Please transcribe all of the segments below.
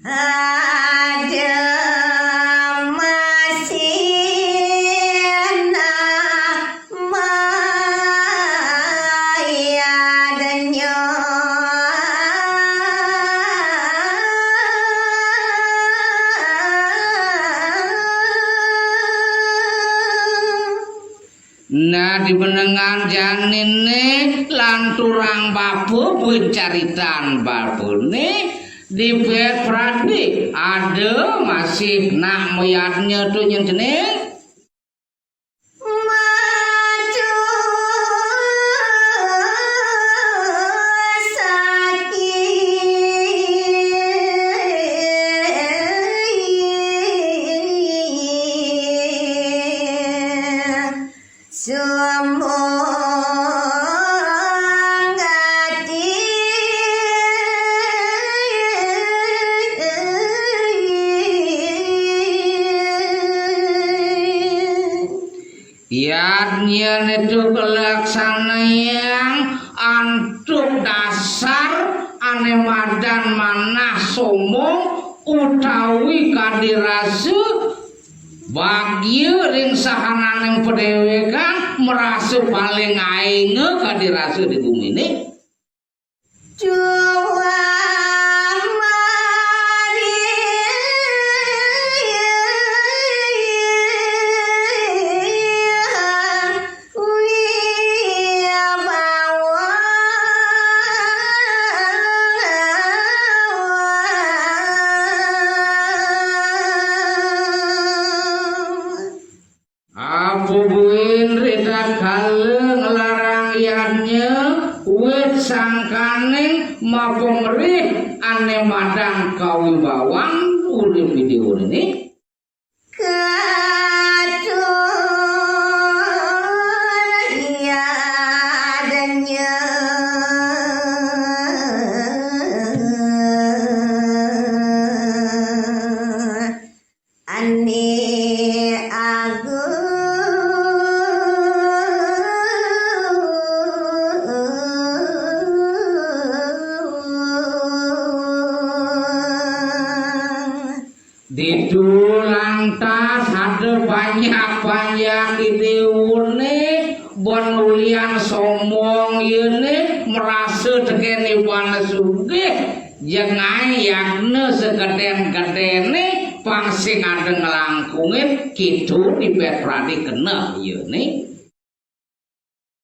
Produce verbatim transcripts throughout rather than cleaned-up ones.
Ada masih nak mayadnya. Nah, di benengan janiné lan turang bapa buin caritan bapané, di pét pradé ada masih nak mayadnya tu nyen cening. Madu sakit. Sumbung ati. Yadnya itu kalaksanayang antuk dasar ané madan manah sombong utawi kadi rasa bagia ring sahananing padéwékan, marasa paling ainga kadi rasa di guminé. Juang mari Apa buin ritatkala nglarang yadnya wit sangkaning mapamerih ané madan kawibawan urip Ida Déwané? Katur yadnya ané agung. Ditu lantas ada banyak-banyak idéwané, ban ulian sombong yéné, marasa tekén ibané sugih, jengah yadnya sakedén-kedéné, pang sing ada nglangkungin, kéto di pét pradé kena yéné.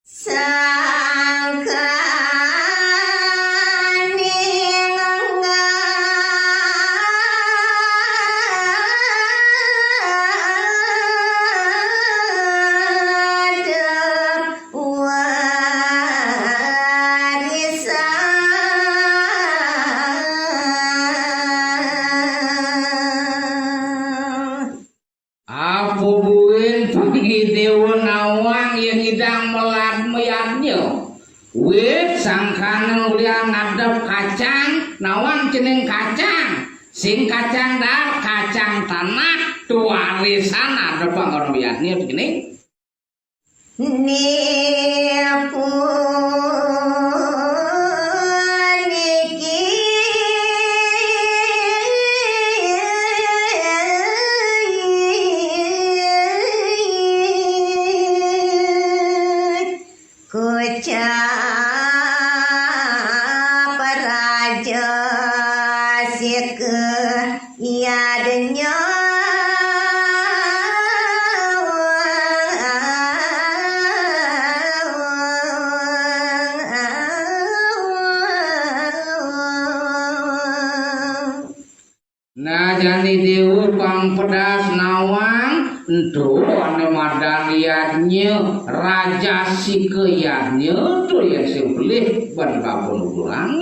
Sangkaning ngadep warisan. Apa buin pang idéwa nawang yén ngidang melad mayadnya? Wit sangkaning ulian ngadep kacang, nawang cening kacang. Sing kacang dahat, kacang tanah, tu warisan ada pang mayadnya begini. Nipuniki kocap raja sika. Yadnya. Nah, jani déwa pang pedas nawang, ento ané madan yadnya, raja sika yadnya, to yén sing pelih ban bapa nuturang.